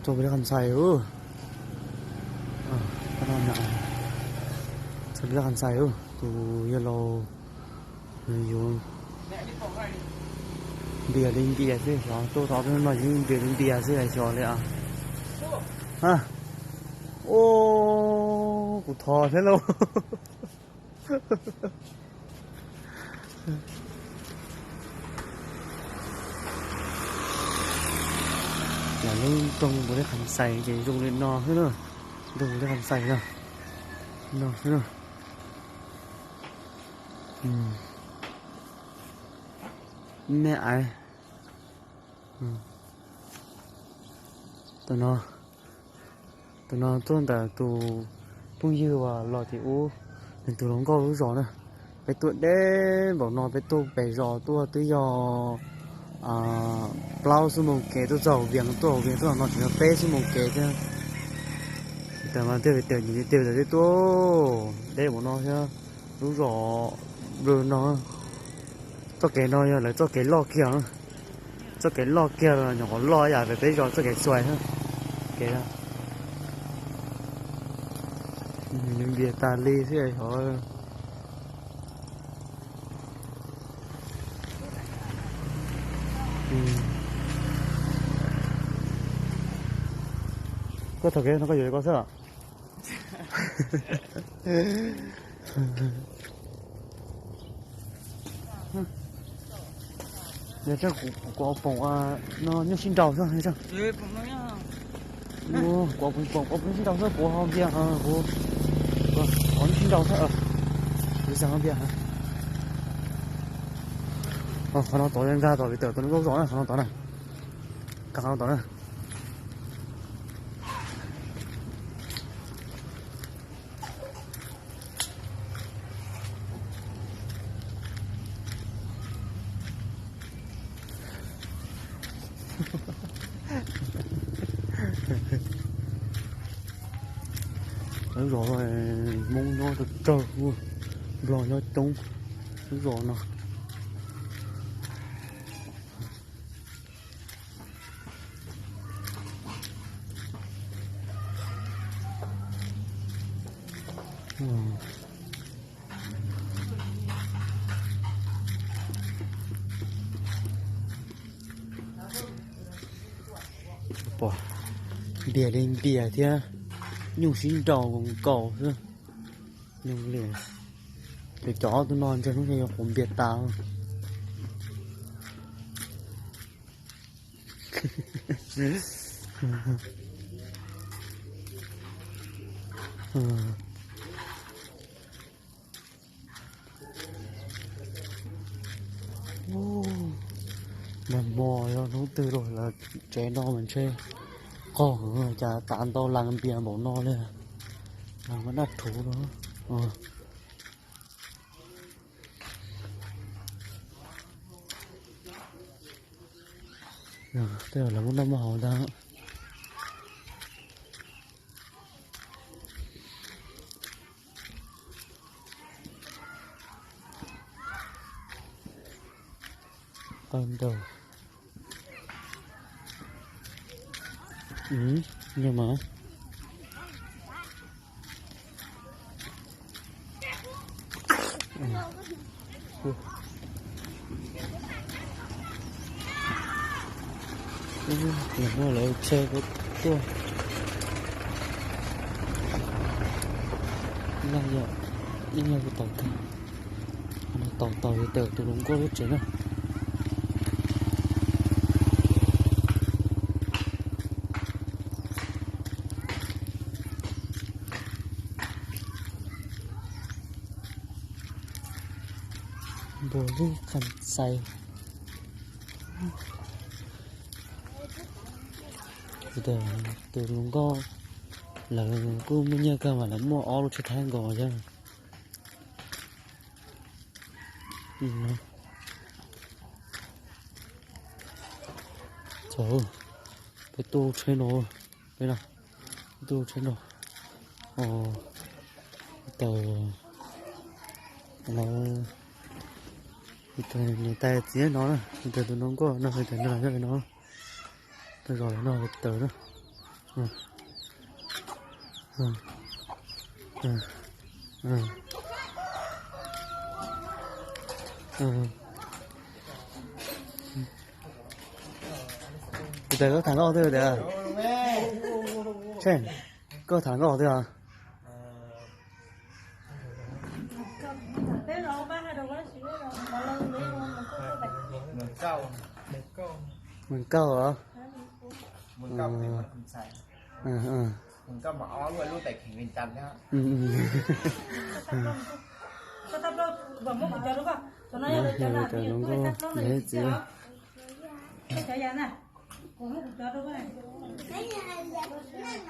Txog peb lub qas ntxhais ub. Txog peb lub qas ntxhais ub, tus yawg laus yuav npias li npias xwb, xyov tuaj tau no yeej npias li npias xwb xyov li as. Ua, kuv thov thiab lauj. Lawv lub rooj mus li qas ntxhais ces zoo li no xwb na. Rooj mus li qas ntxhais no, no xwb na. Me aiv, tus no, tus no tuaj ntawm tus phooj ywg uas los tim ub, nws tus hluas nkauj lub zos na. Peb tuaj deb npaum no, peb tuaj pem zos tuaj twb yog plaub xuab moos kev tuaj txog Vias, tuaj Vias tuaj no tseem yog peb xuab moos kev thiab. Tawm mas tiag tiag, nyuam li tiag tiag twb tuaj deb npaum no thiab. Lub zos no, txoj kev no yog lawv txoj kev loj kiag, txoj kev loj kiag los nyuam qhuav loj ib yam pem peb zos txoj kev xuas xwb. Kev npias tas li xwb os. Koj thaum kev no koj yuav li koj xwb. Yog tseeb kuv poom no nyuj sib nraus xwb. Kuv poom poom nyuj sib nraus xwb, kuv ho npias, kuv poom nyuj sib nraus xwb. Kuv xav ho npias. Qhov no tod nkag tom viv tawm tus no zos na, qhov no tod na. Nkag qhov no tod na. Lub zos no Hmoob nyob tsawg tsawg, Nplog nyob coob lub zos no. Pom npias li npias thiab, nyuj sib nraus nkaus xwb. Cov cov ob tug no ntshe hnub no yuav qhuav npias tas. Nag hmo yog hnub twg los lawv tsev no mas ntshe qog heev, cas tav ntau las npias npaum no li. Mas daj rhuv no. Tej zaum lawv muab noj muab haus ntag. Qawv ntaus. Yog mas. Lawv muab lawv tsheb tuaj. Ib yam, ib yam kuv tau tag, tau tau tawm tus hluas nkauj lub tsev na. Npua lub qas xais. Tus hluas nkauj lawv kuj muaj nyiaj kawg mas lawv muaj ob lub tsheb Thaib nkaus thiab. Peb tuaj tsheb no, peb no, peb tuaj tsheb no, tawm no, niam tais txiv no na, niam tais tus hluas nkauj no, niam tais no, no, zos no tawm na. Mm. Mm. Mm. Mm. Mm. Tus ntawd koj tham nkauj twg tiag? Tshe, koj tham nkauj twg os? Mws Kauj os. Mws Kauj mas ob lub, lub tais kheem Vias Cas thiab. Cov hluas nkauj, niam txiv.